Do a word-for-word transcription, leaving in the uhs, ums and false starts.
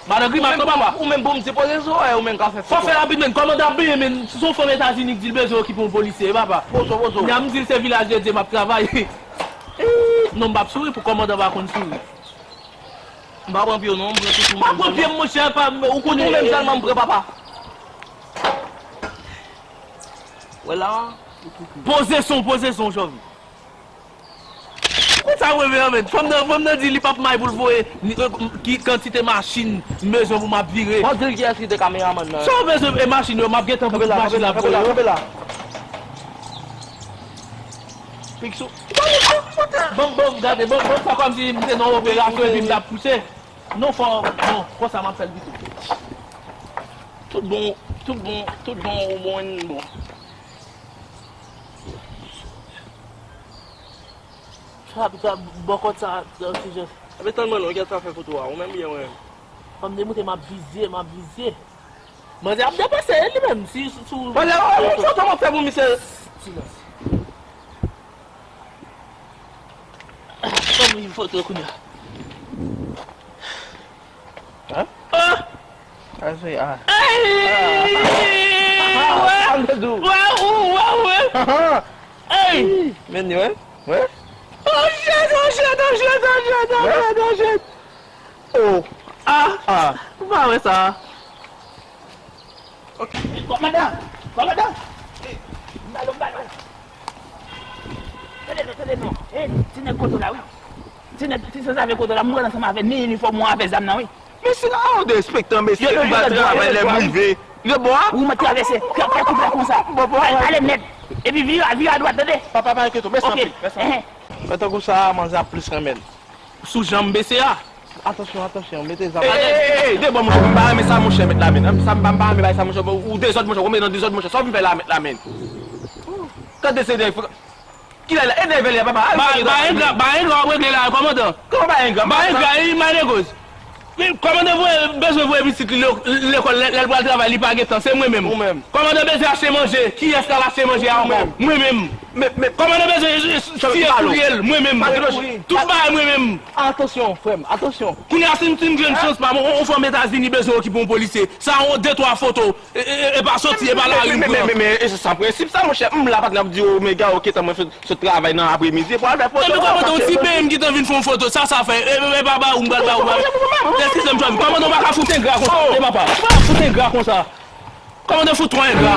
Pa nan grimas non, papa. Ou menm, bon, m se poze zo, ou menm ka fè foto. Fò fè rapid, menn. Kòmandan ap benyen, menn. Si se yon fanm Etazini ki di l bezwen okipe yon polisye, papa. Pozo, pozo. N a m di l se Vilaj de Dye m ap travay. Non, m p ap souri pou kòmandan pa konn souri. M pa pran pye w non, m pran tout ou menm. Pa pran pye m, monchè, pa, ou konnen. Tout ou menm sèlman m pran, papa. Wè la. Poze son, poze son, jòv. Kout sa reve an, menn. Fanm nan, fanm nan di li p ap may pou l voye ni, euh, ki kantite machin m bezwen pou m ap vire. W ap di l kiyès ki te kameramann nan? Sa w bezwen e machin yo, m ap gentan pou tout machin la voye yo. Kanpe la, kanpe la, kanpe la. Piksou. Bon, bon, gade, bon, bon, sa kòmsi m te nan yon operasyon epi m t ap pouse. Non, fò, non, konsa m ap fè l pito. Tout bon, tout bon, tout bon, ou bon, bon. Sa, sa, bòkòt sa, sa, ti jan. Epi tann mwen non, kiyès k ap fè foto a, ou menm oubyen mwen menm? Fanm demoute, m ap vizye, m ap vizye. Manzè ap depanse li menm, si, si, si. Manzè, ou, ou, foto m ap fè pou misye. Silans. Ban m yon foto kounye a. Hein? Ah! Sa se, ah. Ey! Ah, ah, ah, ah. Waw, waw, waw. Ah, ah. Ey! Men li, wè? Wè? Oh shit, oh shit, oh shit, oh shit, oh shit, oh shit. Oh. Ah! Ah! Ou pa wè sa? Ok. Kòmandan! Kòmandan! Bal, bal, bal. Tande non, tande non. Eh, ti nèg kote w la, wi. Ti nèg, ti sanzave kote w la, m wè l ansanm avè ni inifòm ou avè zam nan, wi. Mesye, a yon derespektan, mesye, m ba travay lè m rive. Yo bon a? Ou mèt travèse, fè, fè koup la konsa. Bon, bon, ale, ale nèt. Epi vire, vire adwat, tande? Papa, pa enkyete w, mèsi anpil, mèsi anpil. Fè tankou sa, manzè ap plis renmen l. Sou jan m bese a. Atansyon, atansyon, mete zam. Ey, ey, ey, ey, de bon, monchè, m pa renmen sa, monchè, mèt la, men. Sa m pa, m pa renmen bay sa, monchè, ou dezòd, monchè, ou met nan dezòd, monchè, sa w vin fè la, mèt la, men. Gade se de, kilè la, e nève li a, papa, al. Ba, ba engra, ba engra w ap regle la, kòmandan. Kòman ba engra? Ba engra, e mal negoz. Kòmandan voye, bezwen voye pitit li le-, lekòl, lè, lè l pral travay, li pa gen tan, se mwen menm. Ou menm. Kòmandan bezwen achte manje, kiyès k al achte manje a ankò? Ou menm. Mwen menm. Men, men, kòmandan bezwen, e, e, fye kourye l, mwen menm. Tout bagay mwen menm. Atansyon, frè m, atansyon. Kounye a, si m, si m jwenn chans pa m, yon, yon fanm Etazini bezwen okipe yon polisye. Sa yon de twa foto, e, e, e, e pa soti, e pa lari m pran. Men, men, men, men, e se san prensip sa, monchè. M la patnè ap di w, men gade, ok, tan mwen sot, sot travay nan apremidi, pou al fè foto. Epi kòmandan, yon ti peyi m ki te vin fè yon foto, sa, sa fè, e, e, e pa ba ou, m pral ba ou, ba. Eskize m, chòv, kòmandan, ou pa ka fout engra konsa, tande papa. Ou pa ka fout engra konsa. Kòmandan fout twa engra.